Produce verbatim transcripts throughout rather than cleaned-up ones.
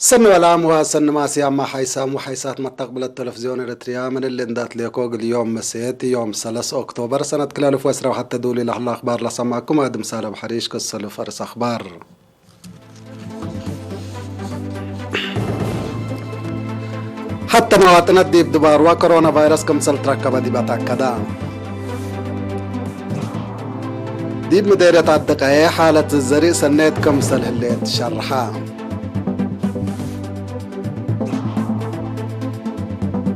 ሰኒ ወላም ወሰኒ ማስያማ ሓይሳም ወሓይሳት መተቅብለት ቴሌፍዝዮን ኤረትርያ፣ ምን እሊ እንዳ ትሌኮ እግል ዮም መሴት፣ ዮም ሰለስ ኦክቶበር ሰነት ክልኤ አልፍ ወዕስራ ወሐቴ ዱሊ ለህለ አክባር ለሰማዕኩም አድም ሳልሕ ሐሪሽ። ክሰልፍ አርስ አክባር። ሐተ መዋጥነት ዲብ ድባርዋ ኮሮና ቫይረስ ክምሰል ትረከበ ዲበ ተአከደ። ዲብ ምዴርየት አድቀየ ሓለት ዘሪእ ሰኔት ክምሰል ህሌት ሸርሐ።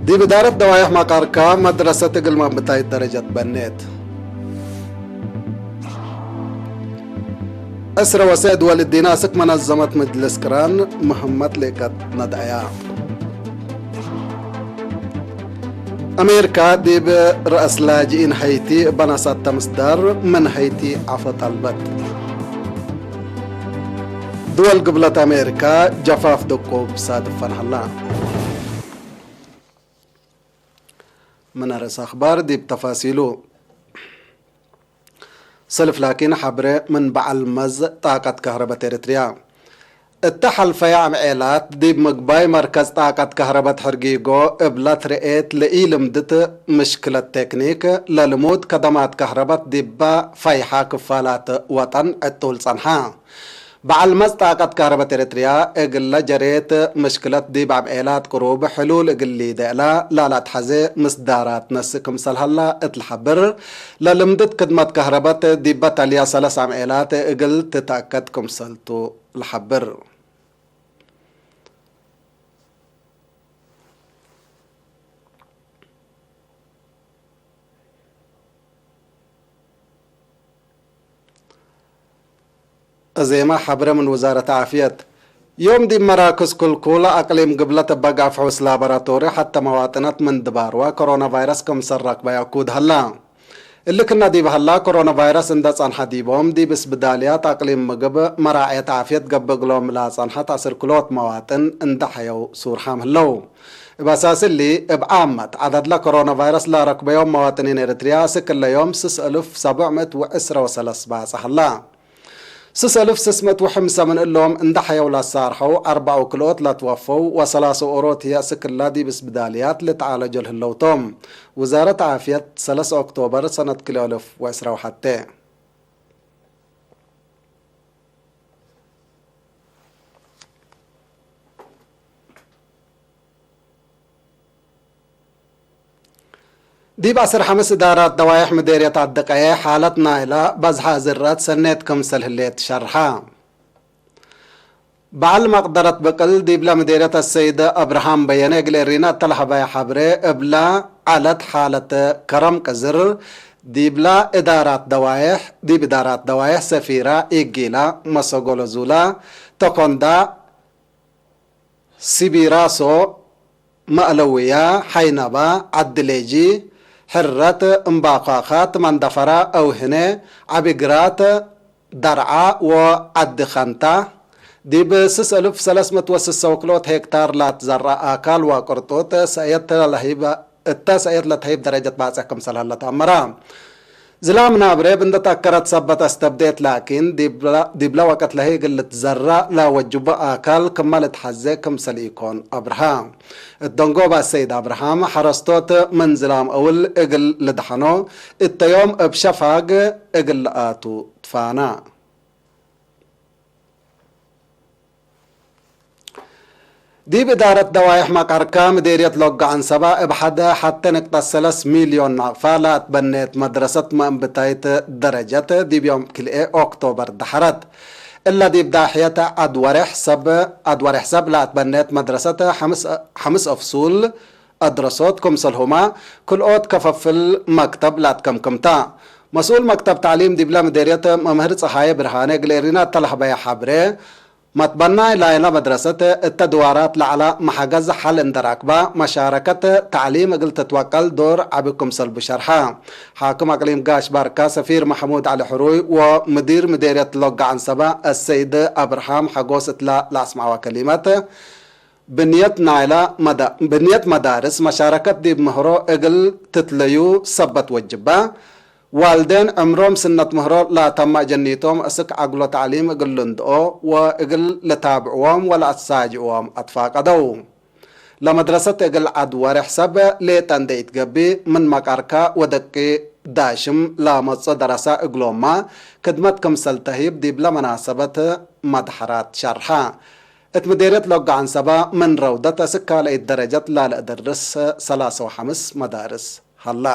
ዲብ እዳረት ደዋይሕ መቃርካ መድረሰት እግል መምብታይት ደረጀት በኔት። ዕስረ ወሰዕ ድወል እዲነ አስክ መነዘመት ምጅልስ ቅራን ምህመት ሌቀት ነድአያ። አሜሪካ ዲብ ረአስ ላጅኢን ሀይቲ እበ ነሳተ ምስዳር ምን ሀይቲ ዐፎ ጠልበት። ድወል ግብለት አሜሪካ ጀፋፍ ድቁብ ሳድፈን ሀላ። ምን አርእስ አክባር ዲብ ተፋሲሉ። ሰልፍ ላኪን ሐብሬ ምን በዐል መዝ ጣቀት ከህረበት ኤረትርያ። እተ ሐልፈየ አምዔላት ዲብ ምግባይ መርከዝ ጣቀት ከህረበት ሕርጊጎ እብለ ትርኤት ለኢልምድት ምሽክለት ቴክኒክ ለልሙድ ከደማት ከህረበት ዲበ ፈይሐ ክፋላት ወጠን ዕጡል ጸንሐ። በዐል መዝ ጣቀት ከህረበት ኤረትርያ እግለ ጀሬት ምሽክለት ዲብ አምዔላት ቅሩብ ሕሉል እግል ሊደአላ ላላትሐዜ ምስዳራት ነስእ ክምሰል ሀላ እት ለሐብር፣ ለልምድት ክድመት ከህረበት ዲበ ተልያ ሰለስ አምዔላት እግል ትትአከድ ክምሰልቱ ለሐብር። እዜማ ሐብረ ምን ውዛረት ዓፍየት። ዮም ዲብ መራክዝ ክልኩል አቅሊም ግብለት እበ ጋፍሑስ ላቦራቶሪ ሐተ መዋጥነት ምን ድባርዋ ኮሮና ቫይረስ ክምሰል ረክበ ያኩድ ሀላ። እሊ ክነ ዲብ ሀላ፣ ኮሮና ቫይረስ እንደ ጸንሐ ዲቦም ዲብ እስብዳልያት አቅሊም ምግብ መራዐየት ዓፍየት ገብእ እግሎም ለአጸንሐት አስር ክልኦት መዋጥን እንደ ሐየው ሱርሓም ህለው። እብ አሳስ እሊ፣ እብ ዓመት ዐደድለ ኮሮና ቫይረስ ለረክበዮም መዋጥኒን ኤረትርያ፣ ስክ እለ ዮም ስስ እልፍ ሰብዕ ምእት ወዕስረ ወሰለስ ባጽ ሀላ። ስስ እልፍ ስስ ምእት ወሐምሰ ምን እሎም እንደ ሐየው ለሳርሐው አርበዕ ክልኦት ለትወፈው ወሰላሰ ኦሮት ህዬ ስክ እለ ዲብ እስብዳልያት ልትዓለጆ ለህለው ቶም። ውዛረት ዓፍየት ሰለስ ኦክቶበር ሰነት ክልኤ እልፍ ወዕስረ ወሐቴ። ዲብ አስር ሐምስ እዳራት ደዋይሕ ምዴርየት አድቀየ ሓለት ናይለ በዝሐ ዝረት ሰኔት ክምሰል ህሌት ሸርሐ። በዐል መቅደረት ብቅል ዲብለ ምዴርየት አሰይድ አብርሃም በየነ እግል ኤሪና እተ ለሀበየ ሐብሬ፣ እብለ ዐለት ሓለት ከረም ቅዝር ዲብለ እዳራት ደዋይሕ፣ ዲብ እዳራት ደዋይሕ ሰፊራ፣ ኢጊላ፣ መሰጎሎ ዙላ፣ ተኮንዳ፣ ሲቢራሶ፣ መእለውያ፣ ሐይነባ፣ ዐድሌጂ፣ ሕረት፣ እምባኳካት፣ መንደፈራ፣ አውህነ፣ ዐቢግራት፣ ደርዓ ወዐዲ ከንታ፣ ዲብ ስስ እልፍ ሰለስ ምእት ወስሰ ወክልኦት ሄክታር ለትዘረአ አካል ወቅርጡጥ ሰእየት ለለህይብ እተ ሰእየት ለተህይብ ደረጀት ባጽሕ ክምሰል ሀለ ተአመረ። ዝላም ናብሬ እብ እንዴ ተአከረት ሰበት አስተብዴት ላኪን፣ ዲብለ፣ ዲብለ ወቀት ለህይ እግል ልትዘረእ ለወጅቦ አካል ክመ ልትሐዜ ክምሰል ኢኮን አብርሀ። እት ደንጎበ አሰይድ አብርሃም፣ ሐረስቶት ምን ዝላም እውል እግል ልድሐኖ፣ እተ ዮም እብ ሸፋግ እግል ለአቱ ትፋና። ዲብ እዳረት ደዋይሕ መቀርከ ምዴርየት ሎጋ ዐንሰበ እብ ሐደ ሐቴ ንቅጠት ሰለስ ሚልዮን ናቅፋ ለአትበኔት መድረሰት መእንብታይት ደረጀት ዲብ ዮም ክልኤ ኦክቶበር ደሐረት። እለ ዲብ ዳሕየት ዐድ ወሬሕ ሰብ፣ ዐድ ወሬሕ ሰብ ለአትበኔት መድረሰት ሐምስ፣ ሐምስ አፍሱል አድረሶት ክምሰልሁመ ክልኦት ከፈፍል መክተብ ለአትከምክምታ። መስኡል መክተብ ተዕሊም ዲብለ ምዴርየት መምህር ጸሃየ ብርሃነ እግል ኤሪና እተ ለሀበየ ሐብሬ፣ መትበናይ ላይለ መድረሰት እተ ድዋራት ለዐለ መሐገዝ ሐል እንደ ረክበ፣ መሻረከት ተዕሊም እግል ትትወቀል ዶር ዐቢ ክምሰልቡ ሸርሐ። ሓክም አቅሊም ጋሽ ባርካ፣ ሰፊር መሕሙድ ዐሊ ሕሩይ ወምዲር ምዴርየት ሎጋ ዐንሰበ አሰይድ አብርሃም ሐጎስ እትለ ለአስመዐወ ከሊመት፣ ብንየት ናይለ መዳ-፣ ብንየት መዳርስ መሻረከት ዲብ ምህሮ እግል ትትለዩ ሰበት ወጅበ፣ ዋልዴን ዕምሮም ስነት ምህሮ ላተመ ጀኒቶም እስክ ዐግሎ ተዕሊም እግል ልንድኦ ወእግል ልታብዕዎም ወለአትሳጅእዎም አትፋቀደው። ለመድረሰት እግል ዐድ ወሬሕ ሰብ ሌጠ እንዴ ኢትገብእ፣ ምን መቃርከ ወደቂ ዳሽም ለመጽኦ ደረሰ እግሎምመ ክድመት ክምሰል ተህይብ ዲብለ መናሰበት መድሐራት ሸርሐ። እት ምዴርየት ሎጋ ዐንሰበ ምን ረውደት እስክ ካልአይት ደረጀት ላለአደርስ ሰላሰ ወሐምስ መዳርስ ሀላ።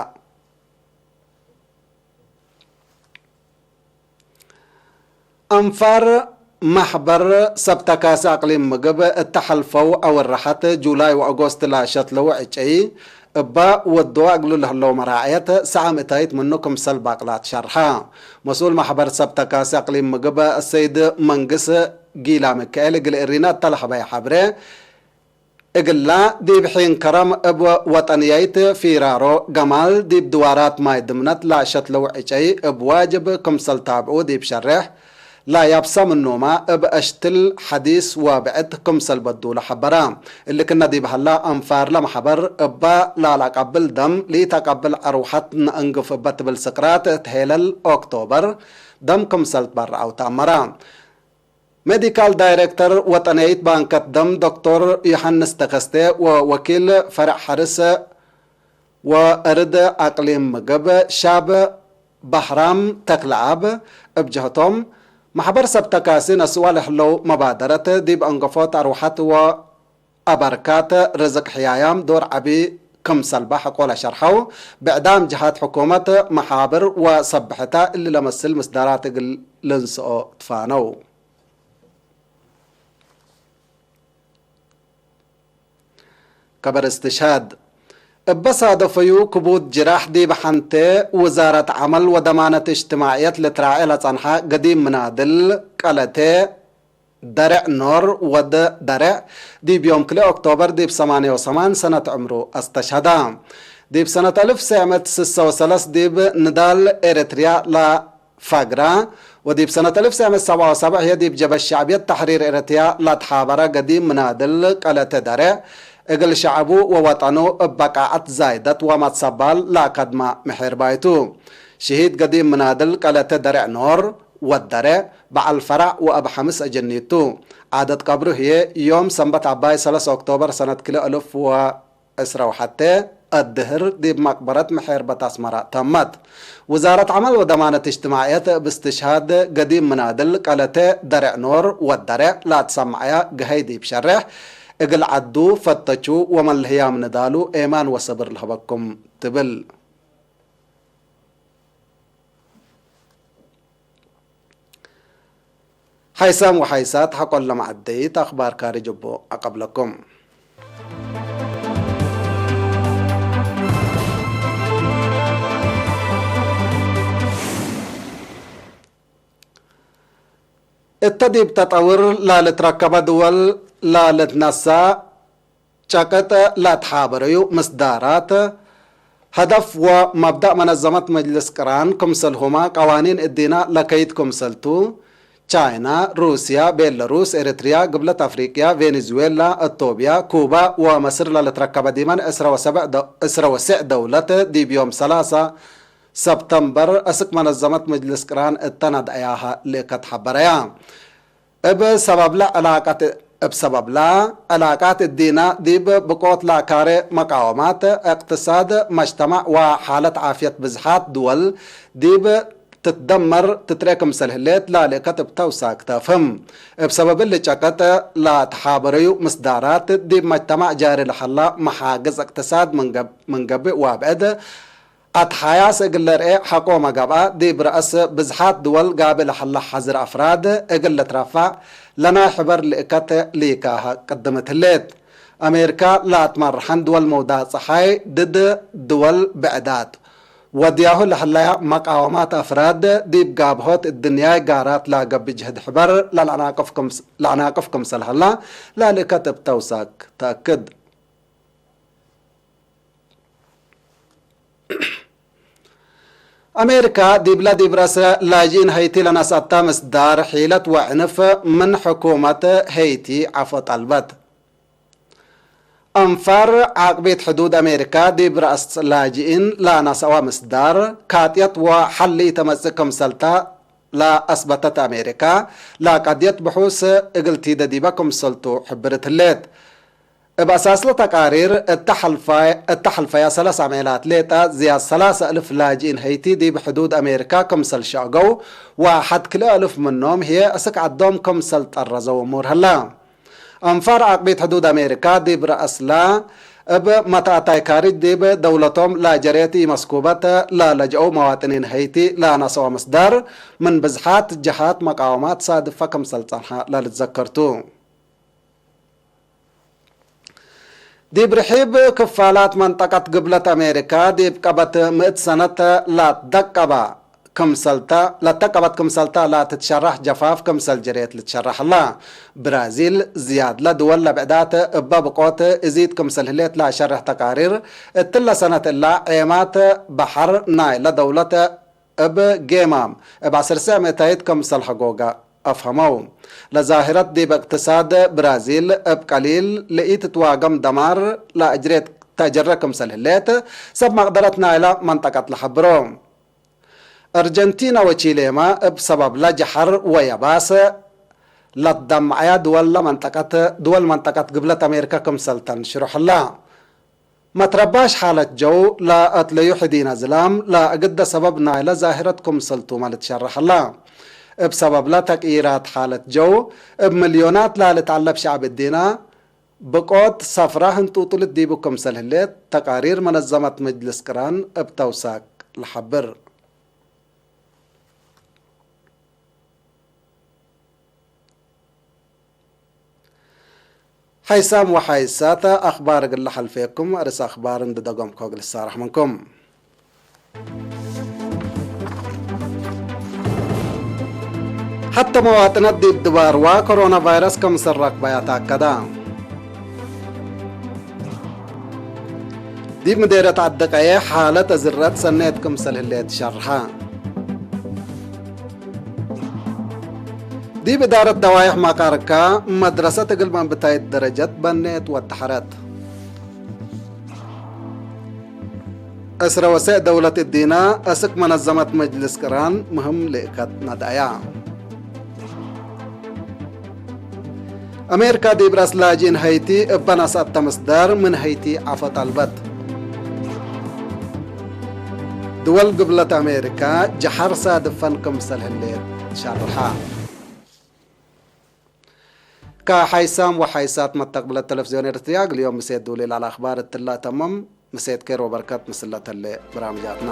አንፋር መሕበር ሰብ ተካሲ አቅሊም ምግብ እተ ሐልፈው አወርሐት ጁላይ ወአጎስት ለአሸትለው ዕጨይ እበ ወድወ እግሉ ለህለው መራዕየት ሰአም እታይት ምኑ ክምሰል ባቅላት ሸርሐ። መስኡል መሕበር ሰብ ተካሲ አቅሊም ምግብ ሰይድ መንግስ ጊላ ሚካኤል እግል እሪና እተ ለሀበየ ሐብሬ፣ እግላ ዲብ ሒን ከረም እብ ወጠንያይት ፊራሮ ገማል ዲብ ድዋራት ማይ ድምነት ለአሸትለው ዕጨይ እብ ዋጅብ ክምሰል ታብዑ ዲብ ሸሬሕ፣ ላያብሰ ምኖማ እብ አሽትል ሐዲስ ወብዕድ ክምሰል በዱሉ ሐበራ። እሊ ክነ ዲብ ሀላ፣ አንፋር ለመሐበር እበ ላለአቀብል ደም፣ ለኢተቀብል አርወሐት ነአንግፍ እበ ትብል ስቅራት እት ሄለል ኦክቶበር ደም ክምሰል ትበረዐው ተአመራ። ሜዲካል ዳይሬክተር ወጠንያይት ባንከት ደም ዶክቶር ዮሐንስ ተከስቴ ወወኪል ፈረዕ ሐርስ ወእርድ አቅሊም ምግብ ሻብ ባህራም ተክለአብ እብ ጀህቶም፣ መሕበር ሰብ ተካሲ ነስዋ ለህለው መባደረት ዲብ አንገፎት አርወሐት ወ አበርካት ርዝቅ ሕያያም ዶር ዐቢ ክምሰልበ ሐቆለ ሸርሐው፣ ብዕዳም ጀሃት ሕኩመት፣ መሓብር ወሰብሕተ እሊ ለመስል ምስዳራት እግል ልንስኦ ትፋነው። ከበር እስትሽሃድ እበ ሳደፈዩ ክቡድ ጅራሕ ዲብ ሐንቴ ውዛረት ዐመል ወደማነት እጅትማዕየት ልትራዔ ለጸንሐ ገዲም ምናድል ቀለቴ ደሬዕ ኖር ወድ ደሬዕ፣ ዲብ ዮም ክልኤ ኦክቶበር ዲብ ሰማንየ ወሰማን ሰነት ዕምሩ አስተሽሀዳ። ዲብ ሰነት አልፍ ሰዕ ምእት ስሰ ወሰለስ ዲብ ንዳል ኤረትርያ ለፈግራ፣ ወዲብ ሰነት አልፍ ሰዕ ምእት ሰብዓ ወሰብዕ ህዬ ዲብ ጀበሽ ሸዕብየት ተሕሪር ኤረትርያ ለትሓበረ ገዲም ምናድል ቀለተ ደሬዕ፣ እግል ሸዐቡ ወወጠኑ እብ በቃዐት ዛይደት ወመትሰባል ለአከድመ ምሒር ባይቱ። ሽሂድ ገዲም ምናድል ቀለተ ደሬዕ ኖር፣ ወደሬ፣ በዐል ፈራዕ ወአብ ሐምስ አጀኒቱ። ዓደት ቀብሩ ህዬ ዮም ሰንበት ዐባይ ሰለስ ኦክቶበር ሰነት ክልኤ አልፍ ወዕስራ ወሐቴ አድህር ዲብ መቅበረት መሔርበት አስመረ ተመት። ውዛረት ዐመል ወደማነት እጅትማዕየት እብ እስትሽሃድ ገዲም ምናድል ቀለቴ ደሬዕ ኖር ወደሬዕ ለአትሰመዐያ ገሀይ ዲብ ሸሬሕ እግል ዐዱ ፈተቹ ወመለህያም ንዳሉ ኤማን ወሰብር ለሀበኩም ትብል። ሐይሳም ወሐይሳት ሐቆለ መዐደይት አኽባር ካርጅ እቡ አቀብለኩም። እተ ዲብ ተጠውር ላልትረከበ ድወል ላልትነሰእ ጨቅጥ ለአትሓበረዩ ምስዳራት፣ ሀደፍ ወመብደእ መነዘመት መጅልስ ቅራን ክምሰልሁመ ቀዋኒን እዲነ ለከይድ ክምሰልቱ፣ ቻይና፣ ሩስያ፣ ቤለሩስ፣ ኤረትርያ፣ ግብለት አፍሪቅያ፣ ቬኔዙዌላ፣ አቶብያ፣ ኩባ ወመስር ለልትረከበ ዲመን ዕስረ ወሰብዕ ደ-፣ ዕስረ ወስዕ ደውለት ዲብ ዮም ሰላሳ ሰብተምበር አስክ መነዘመት መጅልስ ቅራን እተ ነድአያሀ ልእከት ሐበረያ። እብ ሰበብለ ዕላቀት፣ እብ ሰበብለ ዕላቃት እዲነ ዲብ ብቆት ለአካሬ መቃወማት፣ እቅትሳድ፣ መጅተማዕ ወሓለት ዓፍየት ብዝሓት ድወል ዲብ ትትደመር ትትርኤ ክምሰል ህሌት ላልእከት እብ ተውሳክ ተፍህም። እብ ሰበብ እሊ ጨቅጥ ለተሓበረዩ ምስዳራት ዲብ መጅተማዕ ጃሪ ለሀላ መሓግዝ እቅትሳድ ምን ገብ-፣ ምን ገብእ ወአብዕድ አትሓያስ እግል ልርኤ ሐቆመ ገብአ፣ ዲብ ረአስ ብዝሓት ድወል ጋብእ ለሀለ ሐዝር አፍራድ እግል ልትረፈዕ ለናይ ሕበር ልእከት ሊካሀ ቅድምት ህሌት። አሜሪካ ለአትመርሐን ድወል መውዳቅ ጸሓይ ድድ ድወል ብዕዳት ወድያሁ ለሀለያ መቃወማት አፍራድ ዲብ ጋብሆት እድንያይ ጋራት ለገብእ ጅህድ ሕበር ለለአናቅፍ ክምስ-፣ ለአናቅፍ ክምሰል ሀላ ለልእከት እብ ተውሳክ ተአክድ። አሜሪካ ዲብለ ዲብ ረአሰ ላጅኢን ሀይቲ ለነስአተ ምስዳር ሒለት ወዕንፍ ምን ሕኩመት ሀይቲ ዐፎ ጠልበት። አንፋር ዓቅቢት ሕዱድ አሜሪካ ዲብ ረአስ ላጅኢን ለአናሰአወ ምስዳር፣ ካጥየት ወሐል ኢተመጽእ ክምሰልታ ለአስበተት አሜሪካ፣ ለቀድየት ብሑስ እግል ቲደ ዲበ ክምሰልቱ ሕብርት ህሌት። እብ አሳስ ለተቃሪር፣ እተ ሐልፋይ-፣ እተ ሐልፈያ ሰለስ አምዔላት ሌጠ ዝያድ ሰላሰ እልፍ ላጅኢን ሀይቲ ዲብ ሕዱድ አሜሪካ ክምሰል ሸአገው፣ ወሐድ ክልኤ እልፍ ምኖም ህዬ አስክ ዐዶም ክምሰል ጠረዘው እሙር ሀላ። አንፋር ዓቅቢት ሕዱድ አሜሪካ ዲብ ረአስላ፣ እብ መትአታይ ካርጅ ዲብ ደውለቶም ለጀሬት ኢመስኩበት ለለጅአው መዋጥኒን ሀይቲ ለአነሰኦ ምስዳር፣ ምን ብዝሓት ጀሃት መቃወማት ሳድፈ ክምሰል ጸንሐ ለልትዘከር ቱ። ዲብ ርሒብ ክፋላት መንጠቀት ግብለት አሜሪካ ዲብ ቀበት ምእት ሰነት ላትደቀባ ክምሰልተ፣ ለተቀበት ክምሰልተ ለትትሸረሕ ጀፋፍ ክምሰል ጅሬት ልትሸረሕ ህላ። ብራዚል፣ ዝያድለ ድወል ለብዕዳት እበ ብቆት እዚድ ክምሰል ህሌት ለአሸርሕ ተቃሪር፣ እትለ ሰነት እላ ዔማት በሐር ናይለ ደውለት እብ ጌማም እብ ዐስር ሰዕ ምእታይት ክምሰል ሐጎገ አፍሀመው። ለዛህረት ዲብ እቅትሳድ ብራዚል እብ ቀሊል ለኢትትዋገም ደማር ለአጅሬት ተአጀረ ክምሰል ህሌት፣ ሰብ መቅደረት ናይለ መንጠቀት ለሐብሮ። አርጀንቲና ወቺሌመ እብ ሰበብለ ጀሐር ወየባስ ለትደመዐያ ድወል ለመንጠቀት፣ ድወል መንጠቀት ግብለት አሜሪካ ክምሰል ተንሽሮ ሀላ። መትረባሽ ሓለት ጀው ለአትለዩ ሕዲነ ዝላም ለእግደ ሰበብ ናይለ ዛህረት ክምሰል ቱመ ልትሸረሕ ሀላ። እብ ሰበብለ ተቅይራት ሓለት ጀው እብ ምልዮናት ለልትዐለብ ሸዕብ እዲነ ብቆት ሰፍራ ህንጡጡልት ዲቡ ክምሰል ህሌት ተቃሪር መነዘመት መጅልስ ቅራን እብ ተውሳክ ለሐብር። ሓይሳም ወሓይሳተ አኽባር እግል ለሐልፌኩም፣ አርእስ አኽባር እንዴ ደገምኮ እግል እሳረሕ ምንኩም። ሐቴ መዋጥነት ዲብ ድባርዋ ኮሮና ቫይረስ ክምሰል ረክበያ ተአከደ። ዲብ ምዴርየት ዐዲ ቀዬሕ ሓለት አዝረት ሰኔት ክምሰል ህሌት ሸርሐ። ዲብ እዳረት ደዋይሕ መቃርከ መድረሰት እግል መንብታይት ደረጀት በኔት ወተሐረት። እስረ ወሰዕ ደውለት እዲነ አስክ መነዘመት መጅልስ ቅራን ምህም ልእከት ነድአያ። አሜሪካ ዲብ ረአስ ላጅኢን ሀይቲ እበ ነስአተ ምስዳር ምን ሀይቲ ዐፎ ጠልበት። ድወል ግብለት አሜሪካ ጀሐር ሳድፈን ክምሰል ህሌት ሸርሐ። ከሓይሳም ወሓይሳት መተቅብለት ተለፍዝዮን ኤረትርያ፣ እግል ዮም ምሴት ዱሊል አልአኽባር እትላ ተመም። ምሴት ኬር ወበርከት ምስለ ተሌ በራምጃትና።